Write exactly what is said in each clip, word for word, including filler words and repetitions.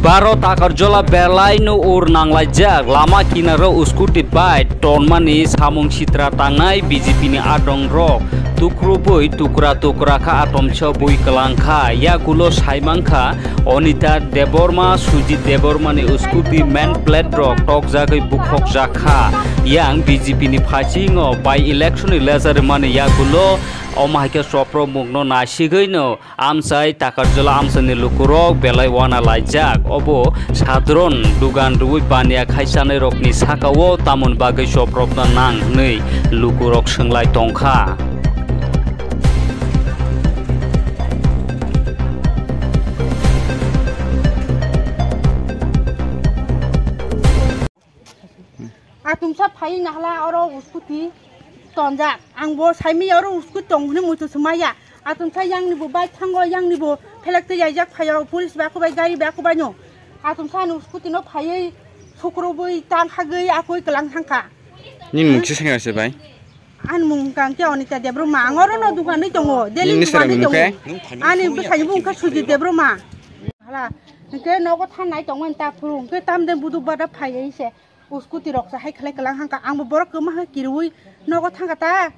Baro Takarjola belai no ur nanglaijak, lama kinaro scooty bike tonmani samung sitra tangnai B J P ni adong rok tukrubui tukra tukra kha, atomsa bui kwlang kha. Yakulo saimang kha Onita Debbarma, Sujit Debbarma ni scooty main plate rok tokjagwi bukhok jak kha. Yang B J P ni phasingo by election ni lejar mani yakulo omo hai khe chopro mungno naisigwi no Amchai Takarjola amchaini lukurok belai wana laijak. Obo sadharon dugan rwui baniya khai chanairokni sakao tamoni bagwi chopropna nang hwnwi lukurok swnglai tongkha. Atumsa phai nahla oro uskuti tonjak. Ang bo saimi oro uskuti tong hwnwi muitu swmaya. Atumsa yangni bo bike thango, yangni bo phelek twi yaijak phaio, police ba kubai, gari ba kubai no. Atumsa ani uskuti no phaiwi sukrubui tang khagwi akoi kwlang thangkha. Nini mung se sengya se bai? Ani mung hwnkha hwnkhe Onita Debbarma. Ang oro no dugan ri tongo. Daily dugan ri tongo. Ani bwsai bo hwnkha Sujit Debbarma. Hala. Hwnkhe nogo thanai tongmani ta phuru. Hwnkhe tamde buduk bada phaiwi se. O scooty rok sa hai khlai kwlang hangka, ang bo borok kwma hai kirui nogo thangka ta.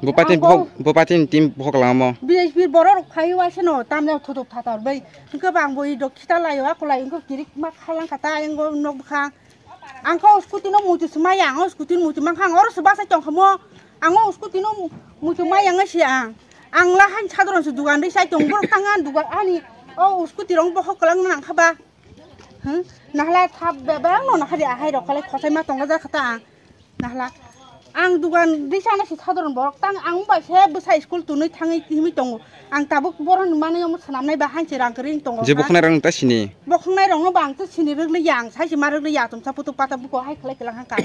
Bo patin Ang bo, bo patin team bo kwlangmo. B H P borok rok phai wa seno tamne thutuk thatar bai. Hwnkhe bang bo i dok khita laio, ako lai wngkha kirik ma khalang kha ta, ang bo nok bwkha. Ang kho scooty no muitu swmai ya, ang o scooty no muitu mankha, ang oro se basa tong kha mo. Ang o scooty no muitu mai yang si ang. Ang la han sadron se dugan ri sai tong borok tang an dugan ani o scooty rok bo hok kwlang nang kha ba. Hmm? Nahla thap be-, bebak no nahari ahai rok khalai khosai ma tongo ja khata ang. Nahla. Ang dugan risa na si sadron borok tang ang bai se bwsa school tunui thangwi himwi tongo. Ang tabuk borok ni manwi omo swnamnai ba hanchi rang kwrwi tongo. Je ha? Bokhnai rang ta sini. Bokhnai rok no bang ta sini rwgli yang sai si ma rwgli ya tum sa putuk pata buko hai khlai klang hangka.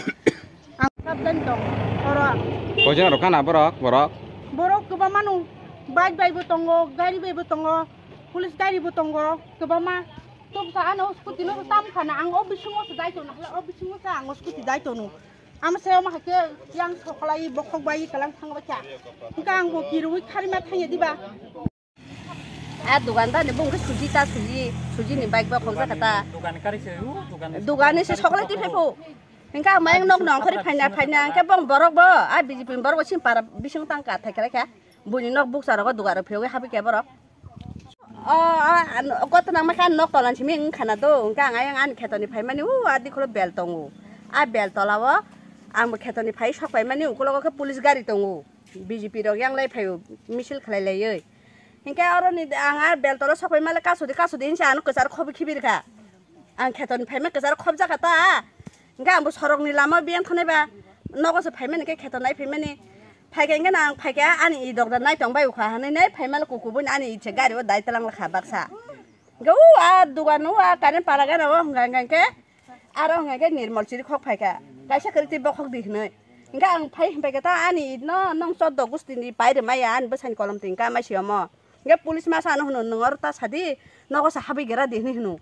Ang problem tong oro. Koijon rok kana borok, borok? Borok kwbangma no bike bai bo tongo, gari bai bo tongo, police gari bo tongo, kwbangma. Tok sa ano scooty no tam khana ang o bisingo se dai tono, o bisingo se ang scooty dai tono. Ama se omo haikhe yang soklai bokhok bai kalang thang bai kha. Hingke ang bo kirui khari ma thangya diba. A dukandar ni bung khe suji ta suji, suji ni bike bo khokjak kha ta. Dugan kari se, u, dugan ni Dugan ni se soklai ti phai phu. Hingke ang mayang nok nong khori phaina phaina hingke bong borok bo, a B J P ni borok bo sim para bising tang ka thai kha kha. Buni nok buksa rogo dugan rok phiyogwi habi khe borok. O, o, an-, o, gotna ma kha nok tolan simi wng khana do, hingke ang ayang ani kheto ni phaimani, u, a dikholo bel tongo. A bel tola o ang bo kheto ni phai sok paimani, ukulogo khe police gari tongo. B J P rok yang lai phaio, misil khlai laioi. Hingke oro ni ang a bel tola sok paimale kasudi, kasudi hinsa ano kwcharo khobi khibir kha. Ang kheto ni phaima kwcharo khobjak kha ta. Hingke ang bo sorok ni lama biyang thonai ba, nogo se phaimani khe kheto nai phaimani. Phaikha hingke no ang phaikha ani i dogda nai tong bai ukha hinui nai phaimale kuku boni ani i se gari o dai tlang lakha baksa. Hingke u a dugan o a current para gana o hwnka hingke aro hwnka hingke nirmol chiri khok phaikha. Kaisa kwrwi twi bokhok di hinui. Hingke ang phai hwnphaikha ta ani i no nong choddo gusti ni pai rwmaya ani bwsani kolom twi hingke amai si omo. Hingke police masa ano hwno nwng oro ta sadi nogo se habwi gra di hinui hwno.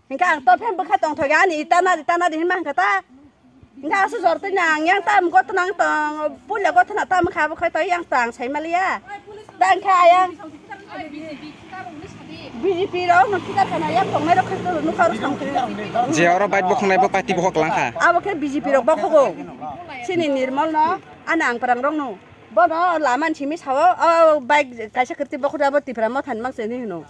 Hingke ang to phen bwkha tongthok ani tana di tana di hinma hingka ta. Hingke aswk jor twi ang yang tam gotna ang tong puila gotna tam kha bwkha to yang tang sai maliya. Tang kha ayang B J P rok no kita kana yang tongnai rok khe nukha rok tong. Je oro bike bokhongnai bo party bokhok lang kha. Abo khe B J P rok bokhogo. Chini nirmol no ani ang parang rok no. Bono laman simi sao o bike kaisa kwrwi bokhok abo Tipra motha ni mang se ni hino.